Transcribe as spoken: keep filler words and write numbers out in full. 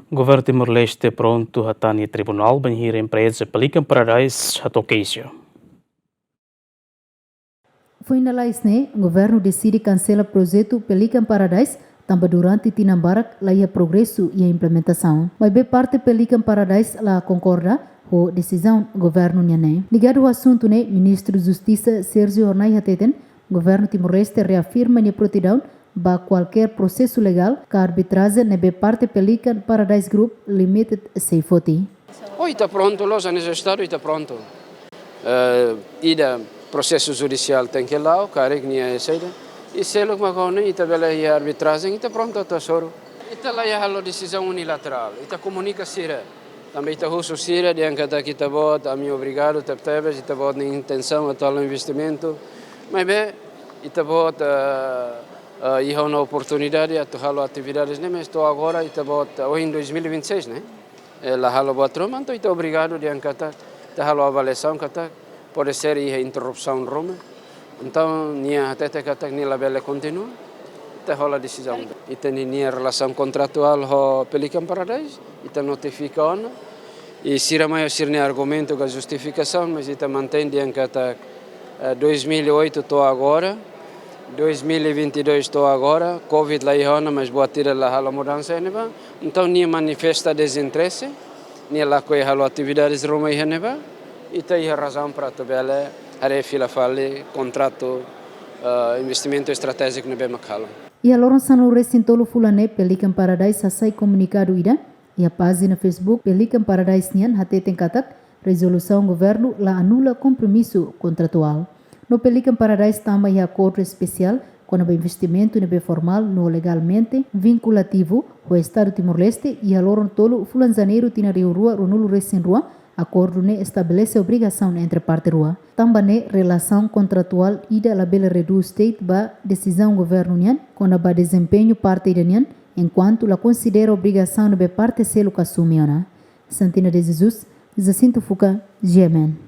Governu Timor-Leste prontu hatán iha tribunál bainhira empreza Pelican Paradise hato'o keixa. Foin lalais ne'e, governu deside kansela projetu Pelican Paradise, tanba durante tinan barak la iha progresu iha implementasaun. Maibé parte Pelican Paradise la konkorda ho desizaun governu nian ne'e. Ligadu ho asuntu ne'e, Ministru Justisa Sérgio Hornai hateten, governu Timor-Leste reafirma nia prontidaun ba kualkér prosesu legál ka arbitrajen ne'ebé parte Pelican Paradise Group Limited sei foti. Oh, ita prontu, loos hanesan Estadu, ita prontu. Eh, ida prosesu judisiál tenke la'o, karik nia saida. I seluk mak ho ne'e, ita bele iha arbitrajen, ita prontu atu hasoru. Ita la iha halo desizaun unilaterál, ita komunika sira. Tanba ita husu sira, dehan katak ita-boot, ami obrigadu tebetebes, ita-boot nia intensaun atu halo investimentu. Maibé, ita-boot, eh, eh, iha ona oportunidade atu halo atividades ne'e, mas to'o agora ita-boot, eh, ohin dois mil e vinte e seis, ne'e? Eh, la halo buat ruma, entaun ita obrigadu dehan katak, ita halo avaliasaun katak, pode ser iha interrupsaun ruma. Entaun, nia hatete katak nia labele kontinua, ita hola desizaun. Ita-nia, nia relasaun kontratuál ho Pelican Paradise, ita notifika ona. I sira mai ho sira-nia argumentu ka justifikasaun, mas ita mantein dehan katak, eh, dois mil e oito to'o agora, dois mil e vinte e dois to'o agora, Covid la iha ona, mas buat ida la halo mudansa iha ne'ebá. Entaun, nia manifesta dezinterese, nia lakohi halo atividades ruma iha ne'ebá, ita iha razaun para atu bele haree fila fali kontratu, eh, investimentu estratéjiku ne'ebé mak halo. Iha loron sanulu-resin-tolu fulan ne'e, Pelican Paradise hasai komunikadu ida iha pájina Facebook Pelican Paradise nian, hateten katak rezolusaun governu la anula kompromisu kontratuál. No Pelican Paradise tama iha akordu espesiál kona-ba investimentu ne'ebé formál no legalmente vinkulativu ho Estadu Timor-Leste iha loron tolu fulan Janeiru tinan rihun rua ruanulu-resin-rua. Akordu ne'e estabelese obrigasaun entre parte rua. Tanba ne'e relasaun kontratuál ida labele redús de'it ba desizaun governu nian kona-ba dezempeñu parte ida nian, enkuantu la konsidera obrigasaun ne'ebé parte seluk asume ona. Santina de Jesus, Jacinto Fuca, G M N.